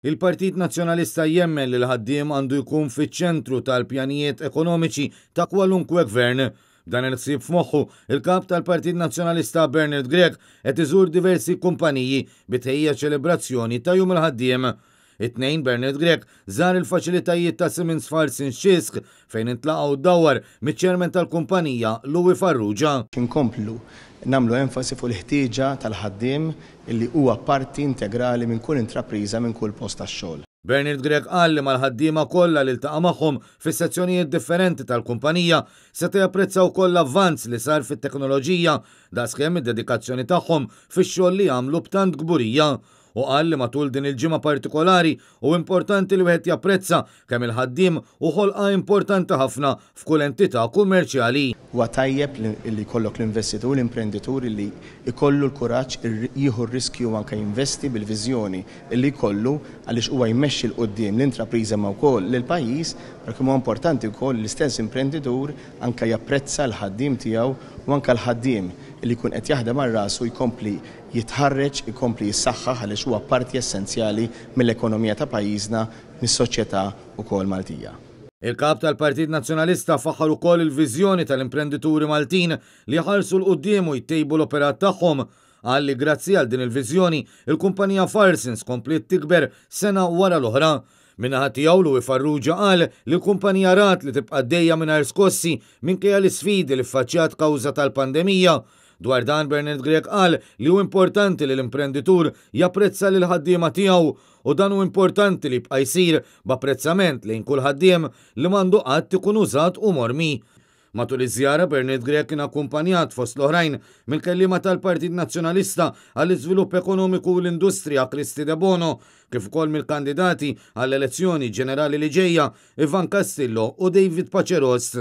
Il-Partit Nazzjonalista jemmen li l-ħaddiem għandu jkun fiċ-ċentru tal-pjanijiet ekonomiċi ta' kwalunkwe gvern. B'dan il-ħsieb f'moħħu, il-Kap tal-Partit Nazzjonalista Bernard Grech qed iżur diversi kumpaniji bi tħejjija ċelebrazzjoni ta' Jum il-Ħaddiem. It-Tnejn Bernard Grech żar il-faċilitajiet ta' Siemens Farsin Xisk fejn intlaqa' u ddawwar miċ-Chairman tal-kumpanija Louis Farrugia. Inkomplu nagħmlu enfasi fuq il-ħtieġa tal-ħaddiem illi huwa parti integrali minn kull intrapriża, minn kull post tax-xogħol. Bernard Grech qal li mal-ħaddiema kollha li ltaqa' magħhom fis-sezzjonijiet differenti tal-kumpanija seta' japprezza wkoll l-avvanz li sar fit-teknoloġija daqskemm id-dedikazzjoni tagħhom fix-xogħol li jagħmlu b'tant kburija. Hu qal li matul din il-ġimgħa partikolari hu importanti li wieħed japprezza kemm il-ħaddiem hu ħolqa importanti ħafna f'kull entità kummerċjali. Huwa tajjeb li jkollok l-investitur, l-imprenditur li jkollu l-kuraġġ jieħu r-riskju u anke jinvesti bil-viżjoni li jkollu għaliex huwa jmexxi 'l quddiem l-intrapriża imma wkoll lill-pajjiż, però kemm huwa importanti wkoll li l-istess imprenditur anke japprezza l-ħaddiem tiegħu u anke l-ħaddiem li jkun qed jaħdem għal rasu jkompli jitħarreġ, ikompli jissaħħaħ għaliex huwa parti essenzjali mill-ekonomija ta' pajjiżna, mis-soċjetà wkoll Maltija. Il-Kap tal-Partit Nazzjonalista faħħar ukoll il-viżjoni tal-imprendituri Maltin li jħarsu 'l quddiem u jtejbu l-operat tagħhom. Qal li grazzi għal din il-viżjoni, il-kumpanija Farsons kompliet tikber sena wara l-oħra. Min-naħa tiegħu Louis Farrugia qal li l-kumpanija rat li tibqa' għaddejja mingħajr skossi minkejja l-isfidi li ffaċċjat kawża tal-pandemija. Dwar dan Bernard Grech qal li hu importanti li l-imprenditur japprezza lill-ħaddiema tiegħu u dan hu importanti li jibqa' jsir b'apprezzament lejn kull ħaddiem li m'għandu qatt ikun użat u mormi. Matul iż-żjara Bernard Grech kien akkumpanjat fost l-oħrajn mill-kelliema tal-Partit Nazzjonalista għall-Iżvilupp Ekonomiku u l-Industrija Kristy Debono kif ukoll mill-kandidati għall-elezzjoni ġenerali li ġejja Ivan Castillo u David Paceros.